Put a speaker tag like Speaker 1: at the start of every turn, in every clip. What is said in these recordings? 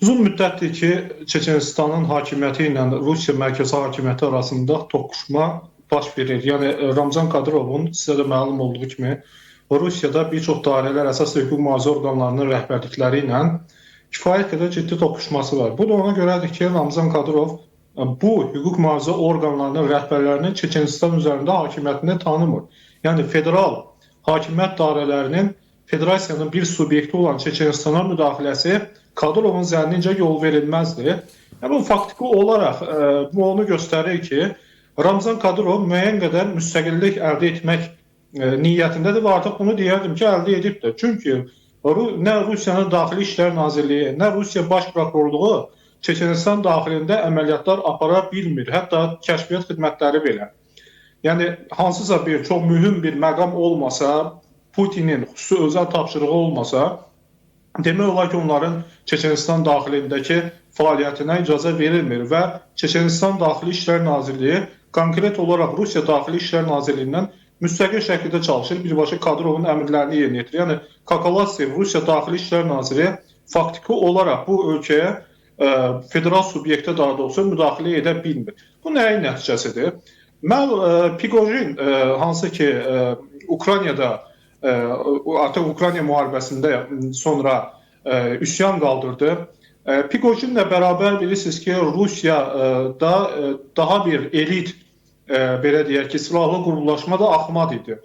Speaker 1: Uzun müddətdir ki, Çeçenistanın hakimiyyəti ilə Rusiya mərkəzi hakimiyyəti arasında toqquşma baş verir. Yəni Ramzan Kadırovun sizə də məlum olduğu kimi Rusiyada bir çox dairələr, əsas hüquq mühafizə orqanlarının rəhbərlikləri ilə kifayət qədər ciddi toqquşması var. Bu da ona görədir ki, Ramzan Kadırov bu hüquq mühafizə orqanlarının rəhbərlərinin Çeçenistan üzərində hakimiyyətini tanımır. Yəni federal hakimiyyət dairələrinin federasiyanın bir subyekti olan Çeçenistana müdaxiləsi Kadırovun zənnincə yol verilməzdir. Yəni, bu faktiki olaraq bu onu göstərir ki, Ramzan Kadırov müəyyən qədər müstəqillik əldə etmək niyyətindədir və artıq bunu deyərdim ki, əldə edibdir. Çünki nə Rusiyanın Daxili İşlər Nazirliyi, nə Rusiya Baş Prokurorluğu Çeçenistan daxilində əməliyyatlar apara bilmir, hətta kəşfiyyat xidmətləri belə. Yəni hansısa bir çox mühüm bir məqam olmasa, Putinin xüsusi özəl tapşırığı olmasa, demək olar ki, onların Çeçenistan daxilindəki fəaliyyətinə icazə verilmir və Çeçenistan Daxili İşlər Nazirliyi konkret olaraq Rusiya Daxili İşlər Nazirliyindən müstəqil şəkildə çalışır, birbaşa Kadırovun əmrlərini yerinə yetirir. Yəni Kakalatsev, Rusiya Daxili İşlər Naziri faktiki olaraq bu ölkəyə federal subyektə daha doğrusu müdaxilə edə bilmir. Bu nəyin nəticəsidir? Prigojin, hansı ki Ukraynada artıq Ukrayna müharibəsində sonra üsyan qaldırdı. Prigojinlə bərabər bilirsiniz ki, Rusiyada daha bir elit, belə deyək ki, silahlı qurumlaşma da Axmad idi.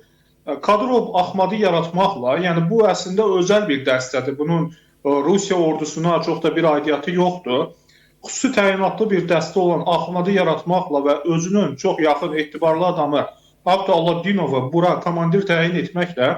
Speaker 1: Kadırov Axmadı yaratmaqla, yəni bu əslində özəl bir dəstədir. Bunun Rusiya ordusuna çox da bir aidiyyatı yoxdur. Xüsusi təyinatlı bir dəstə olan Axmadı yaratmaqla və özünün çox yaxın etibarlı adamı Abdullah Dinovu bura komandir təyin etməklə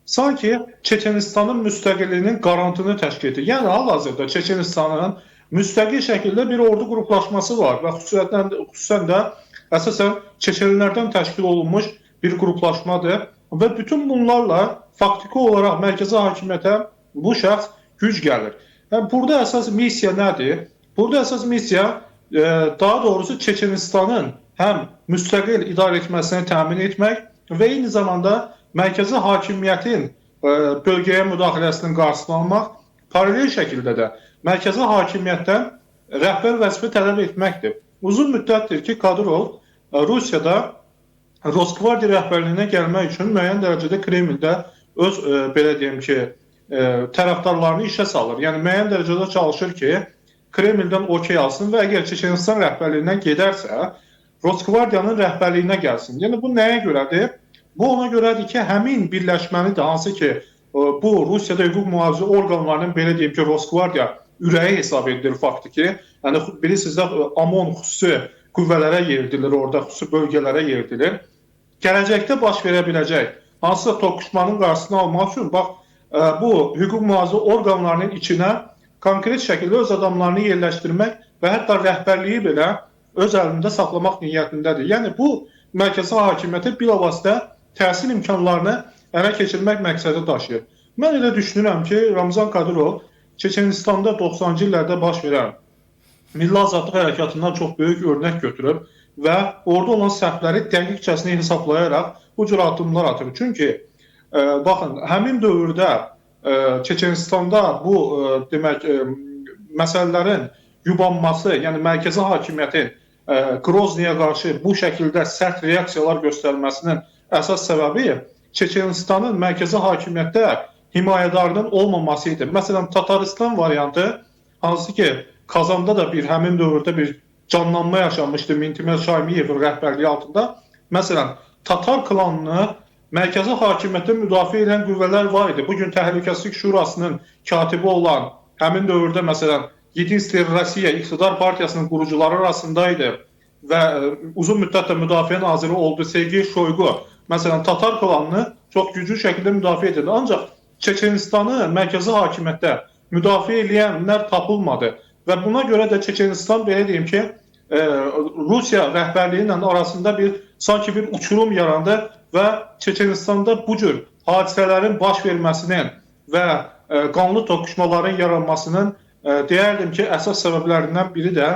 Speaker 1: sanki Çeçenistanın müstəqilliyinin qarantını təşkil edir. Yəni hal-hazırda Çeçenistanın müstəqil şəkildə bir ordu qruplaşması var və xüsusən də əsasən Çeçenlərdən təşkil olunmuş bir qruplaşmadır və bütün bunlarla faktiki olaraq mərkəzi hakimiyyətə bu şəxs güc gəlir. Yəni burada əsas missiya nədir? Burada əsas missiya daha doğrusu Çeçenistanın həm müstəqil idarə etməsini təmin etmək və eyni zamanda mərkəzi hakimiyyətin bölgəyə müdaxiləsinin qarşısını almaq, paralel şəkildə də mərkəzi hakimiyyətdən rəhbər vəzifə tələb etməkdir. Uzun müddətdir ki, Kadırov Rusiyada Rosgvardiya rəhbərliyinə gəlmək üçün müəyyən dərəcədə Kremldə öz, belə deyim ki, tərəfdarlarını işə salır. Yəni müəyyən dərəcədə çalışır ki, Kremldən okey alsın və əgər Çeçenistan rəhbərliyindən gedərsə, Rosgvardiyanın rəhbərliyinə gəlsin. Yəni bu nəyə görədir? Bu ona görədir ki, həmin birləşməni də hansı ki, bu Rusiyada hüquq mühafizə orqanlarının belə deyim ki, Rosgvardiya ürəyi hesab edilir faktiki. Yəni bilirsiniz də OMON xüsusi qüvvələrə yeridilir orada, xüsusi bölgələrə yeridilir. Gələcəkdə baş verə biləcək hansısa toqquşmanın qarşısını almaq üçün bax bu hüquq mühafizə orqanlarının içinə konkret şəkildə öz adamlarını yerləşdirmək və hətta rəhbərliyi belə öz əlində saxlamaq niyyətindədir. Yəni bu mərkəzi hakimiyyətə bilavasitə təhsil imkanlarını ələ keçirmək məqsədi daşıyır. Mən elə düşünürəm ki, Ramzan Kadırov Çeçenistanda 90-cı illərdə baş verən Milli Azadlıq Hərəkatından çox böyük örnək götürüb və orada olan səhvləri dəqiqcəsinə hesablayaraq bu cür addımlar atır. Çünki baxın, həmin dövrdə Çeçenistanda bu demək məsələlərin yubanması, yəni mərkəzi hakimiyyətin Qrozniyə qarşı bu şəkildə sərt reaksiyalar göstərməsinin əsas səbəbi Çeçenistanın mərkəzi hakimiyyətdə himayədarının olmaması idi. Məsələn, Tataristan variantı, hansı ki, Kazanda da bir həmin dövrdə bir canlanma yaşanmışdı Mintimer Şaymiyevin rəhbərliyi altında. Məsələn, Tatar klanını mərkəzi hakimiyyətdə müdafiə edən qüvvələr var idi. Bugün Təhlükəsizlik Şurasının katibi olan həmin dövrdə məsələn Yedinstver Rusiya İqtidar Partiyasının qurucuları arasındaydı və uzun müddət də müdafiə naziri oldu Sergey Shoigu. Məsələn, Tatar klanını çox güclü şəkildə müdafiə edirdi. Ancaq Çeçenistanı mərkəzi hakimiyyətdə müdafiə eləyənlər tapılmadı və buna görə də Çeçenistan belə deyim ki, Rusiya rəhbərliyi ilə arasında bir sanki bir uçurum yarandı və Çeçenistanda bu cür hadisələrin baş verməsinin və qanlı toqquşmaların yaranmasının deyərdim ki, əsas səbəblərindən biri də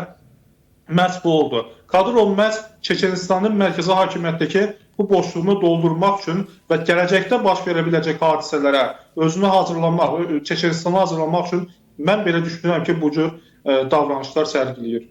Speaker 1: məhz bu oldu. Kadırov məhz Çeçenistanın mərkəzi hakimiyyətdəki bu boşluğunu doldurmaq üçün və gələcəkdə baş verə biləcək hadisələrə özünü hazırlamaq, Çeçenistanı hazırlamaq üçün Mən belə düşünürəm ki, bu cür davranışlar sərgiləyir.